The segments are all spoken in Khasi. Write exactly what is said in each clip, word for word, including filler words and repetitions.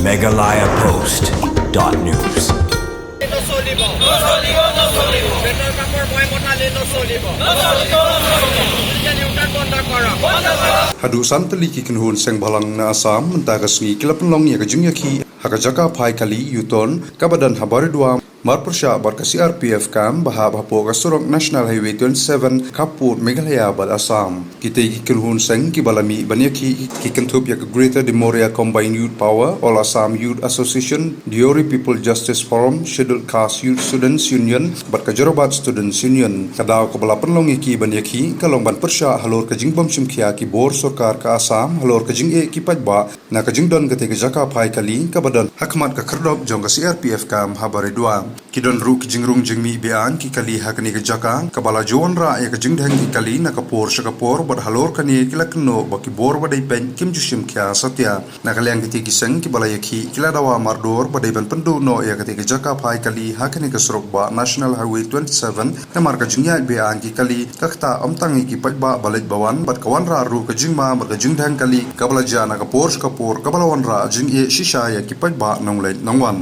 Meghalaya Post dot news. নচলিব। নচলিব, নচলিব। পেট্ৰল পাম্পৰ মই মতালি নচলিব। নচলিব, নচলিব। ইউটাৰ্ণ বন্ধ কৰক। বন্ধ কৰক। Haduh san tylli ki kynhun seng bhalang na Assam mynta ka sngi ki la pynlong ïa ka jingïakhih ha ka jaka phai kali U-turn kaba don ha Baridua, marpyrshah bad ka C R P F camp ba hap hapoh ka surok National Highway twenty-seven khappud Meghalaya bad Assam. Kitei ki kynhun seng kiba la mih ban ïakhih ki kynthup ïa ka Greater Dimoriya Combined Youth Power, All Assam Youth Association, Deori People Justice Forum, Scheduled Caste Youth Students Union bad ka Jorabat Students Union. Ka daw kaba la pynlong ïa ki ban ïakhih ka long ban pyrshah halor ka jingbym shimkhia ki bor sorkar ka Assam halor ka jingeh ki paidbah na ka jingdon katei ka jaka phai kali kaba don ha khmat ka khyrdop jong ka C R P F camp ha Baridua. Ki don ruh ki jingrung jingmih be-aiñ ki kali ha kane ka jaka kaba la ju wanrah ïa ka jingdheng ki kali na ka por sha ka por, bad halor kane ki la kynnoh ba ki bor ba dei peit kim ju shimkhia satia. Na ka liang kitei ki seng kiba la ïakhih ki la dawa mardor ba dei ban pynduh noh ïa katei ka jaka phai kali ha kane ka surok ba National Highway twenty-seven, namar ka jingïaid be-aiñ ki kali ka ktah ym tang ïa ki paidbah ba leit ba wan, bad ka wanrah ruh ka jingma bad ka jingdheng kali kaba la jia na ka por sha ka por kaba la wanrah jingeh shisha ïa ki paidbah nongleit nongwan.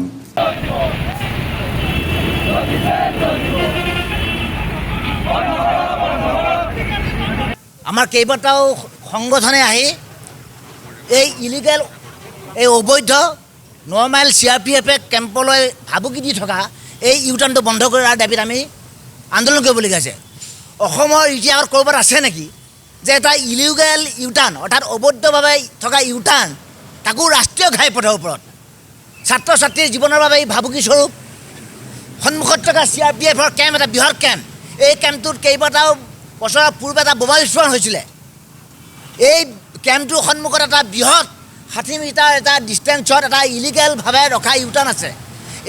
আমাৰ কেইবাটাও সংগঠনে আহি এই ইলিগেল, এই অবৈধ ন মাইল চি আৰ পি এফ এ কেম্পলৈ ভাবুকি দি থকা এই ইউটাৰ্ণটো বন্ধ কৰাৰ দাবীত আমি আন্দোলন কৰিবলগীয়া হৈছে। অসমৰ ইতিহাসত ক'ৰবাত আছে নেকি যে এটা ইলিগেল ইউটাৰ্ণ, অৰ্থাৎ অবৈধভাৱে থকা ইউটাৰ্ণ, তাকো ৰাষ্ট্ৰীয় ঘাইপথৰ ওপৰত ছাত্ৰ ছাত্ৰীৰ জীৱনৰ বাবে এই ভাবুকি স্বৰূপ? সন্মুখত থকা চি আৰ পি এফৰ কেম্প, এটা বৃহৎ কেম্প। এই কেম্পটোত কেইবাটাও বছৰৰ পূৰ্বে এটা বোমা বিস্ফোৰণ হৈছিলে। এই কেম্পটোৰ সন্মুখত এটা বৃহৎ ষাঠি মিটাৰ এটা ডিষ্টেঞ্চত এটা ইলিগেলভাৱে ৰখা ইউটাৰ্ণ আছে।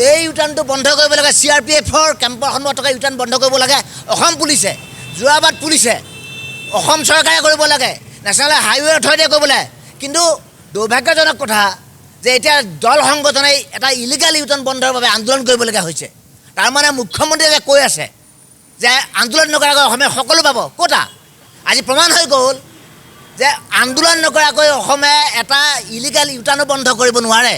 এই ইউটাৰ্ণটো বন্ধ কৰিব লাগে। চি আৰ পি এফৰ কেম্পৰ সন্মুখত থকা ইউটাৰ্ণ বন্ধ কৰিব লাগে অসম পুলিচে, যোৰাবাট পুলিচে, অসম চৰকাৰে কৰিব লাগে, নেশ্যনেল হাইৱে অথৰিটিয়ে কৰিব লাগে। কিন্তু দুৰ্ভাগ্যজনক কথা যে এতিয়া দল সংগঠনে এটা ইলিগেল ইউটাৰ্ণ বন্ধৰ বাবে আন্দোলন কৰিবলগীয়া হৈছে। তাৰমানে মুখ্যমন্ত্ৰীয়ে যে কৈ আছে যে আন্দোলন নকৰাকৈ অসমে সকলো পাব। ক'তা? আজি প্ৰমাণ হৈ গ'ল যে আন্দোলন নকৰাকৈ অসমে এটা ইলিগেল ইউটাৰ্ণো বন্ধ কৰিব নোৱাৰে।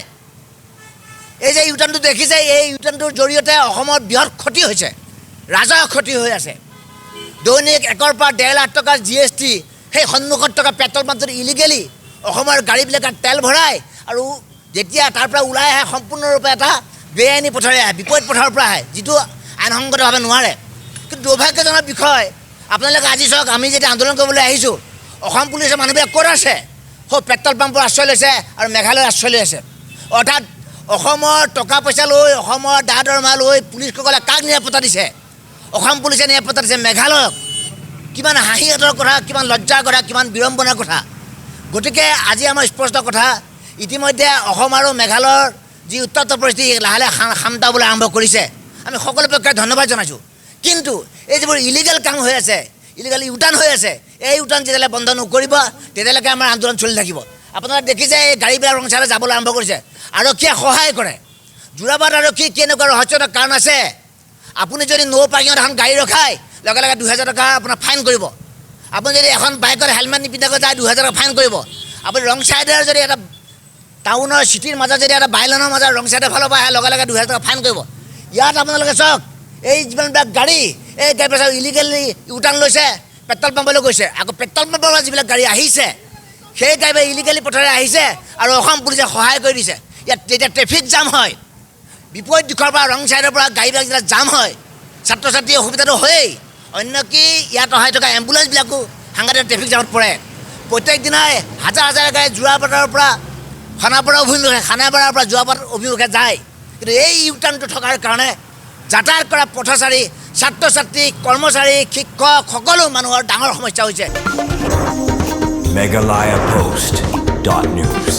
এই যে ইউটাৰ্ণটো দেখিছে, এই ইউটাৰ্ণটোৰ জৰিয়তে অসমৰ বৃহৎ ক্ষতি হৈছে, ৰাজহ ক্ষতি হৈ আছে। দৈনিক একৰ পৰা ডেৰ লাখ টকাৰ জি এছ টি সেই সন্মুখত থকা পেট্ৰল পাম্পটোত ইলিগেলি অসমৰ গাড়ীবিলাকে তেল ভৰাই আৰু যেতিয়া তাৰ পৰা ওলাই আহে, সম্পূৰ্ণৰূপে এটা বেআইনী পথেৰে আহে, বিপৰীত পথৰ পৰা আহে, যিটো আইনসংগতভাৱে নোৱাৰে। কিন্তু দুৰ্ভাগ্যজনক বিষয়, আপোনালোকে আজি চাওক, আমি যেতিয়া আন্দোলন কৰিবলৈ আহিছোঁ, অসম পুলিচৰ মানুহবিলাক ক'ত আছে? সৌ পেট্ৰল পাম্পৰ আশ্ৰয় লৈছে আৰু মেঘালয়ৰ আশ্ৰয় লৈ আছে। অৰ্থাৎ অসমৰ টকা পইচা লৈ, অসমৰ দা দৰমহা লৈ পুলিচসকলে কাক নিৰাপত্তা দিছে? অসম পুলিচে নিৰাপত্তা দিছে মেঘালয়ক। কিমান হাঁহিৰ কথা, কিমান লজ্জাৰ কথা, কিমান বিড়ম্বনাৰ কথা। গতিকে আজি আমাৰ স্পষ্ট কথা, ইতিমধ্যে অসম আৰু মেঘালয়ৰ যি উত্তপ্ত পৰিস্থিতি লাহে লাহে সা-, শান্ত হ'বলৈ আৰম্ভ কৰিছে। আমি সকলো পক্ষই ধন্যবাদ জনাইছোঁ। কিন্তু এই যিবোৰ ইলিগেল কাম হৈ আছে, ইলিগেল ইউটাৰ্ণ হৈ আছে, এই ইউটাৰ্ণ যেতিয়ালৈ বন্ধ নকৰিব, তেতিয়ালৈকে আমাৰ আন্দোলন চলি থাকিব। আপোনালোকে দেখিছে, এই গাড়ীবিলাক ৰং চাইডে যাবলৈ আৰম্ভ কৰিছে। আৰক্ষীয়ে সহায় কৰে। যোৰাবাট আৰক্ষী কি এনেকুৱা ৰহস্যজনক কাৰণ আছে? আপুনি যদি ন' পাৰ্কিঙত এখন গাড়ী ৰখায়, লগে লগে দুহেজাৰ টকা আপোনাৰ ফাইন কৰিব। আপুনি যদি এখন বাইকত হেলমেট নিপিন্ধাকৈ যায়, দুহেজাৰ টকা ফাইন কৰিব। আপুনি ৰং চাইডৰ যদি এটা টাউনৰ চিটিৰ মাজত যদি এটা বাইলেনৰ মাজত ৰং চাইডৰ ফালৰ পৰা আহে, লগে লগে দুহেজাৰ টকা ফাইন কৰিব। ইয়াত আপোনালোকে চাওক, এই যিমানবিলাক গাড়ী, এই গাড়ীবিলাক ইলিগেলি ইউটাৰ্ণ লৈছে, পেট্ৰল পাম্পলৈ গৈছে। আকৌ পেট্ৰল পাম্পৰ পৰা যিবিলাক গাড়ী আহিছে, সেই গাড়ীবিলাক ইলিগেলি পথেৰে আহিছে আৰু অসম পুলিচে সহায় কৰি দিছে। ইয়াত যেতিয়া ট্ৰেফিক জাম হয়, বিপৰীত দিশৰ পৰা ৰং চাইডৰ পৰা গাড়ীবিলাক যেতিয়া জাম হয়, ছাত্ৰ ছাত্ৰীৰ অসুবিধাটো হয়েই। অন্য কি, ইয়াত অহাই থকা এম্বুলেঞ্চবিলাকো সাংঘাতিক ট্ৰেফিক জামত পৰে। প্ৰত্যেক দিনাই হাজাৰ হাজাৰ গাড়ী যোৰাবাটৰ পৰা খানাপাৰা অভিমুখে, খানাপাৰাৰ পৰা যোৰাবাট অভিমুখে যায়। কিন্তু এই ইউটাৰ্ণটো থকাৰ কাৰণে যাতায়াত কৰা পথচাৰী, ছাত্ৰ ছাত্ৰী, কৰ্মচাৰী, শিক্ষক সকলো মানুহৰ ডাঙৰ সমস্যা হৈছে। Meghalaya Post dot news.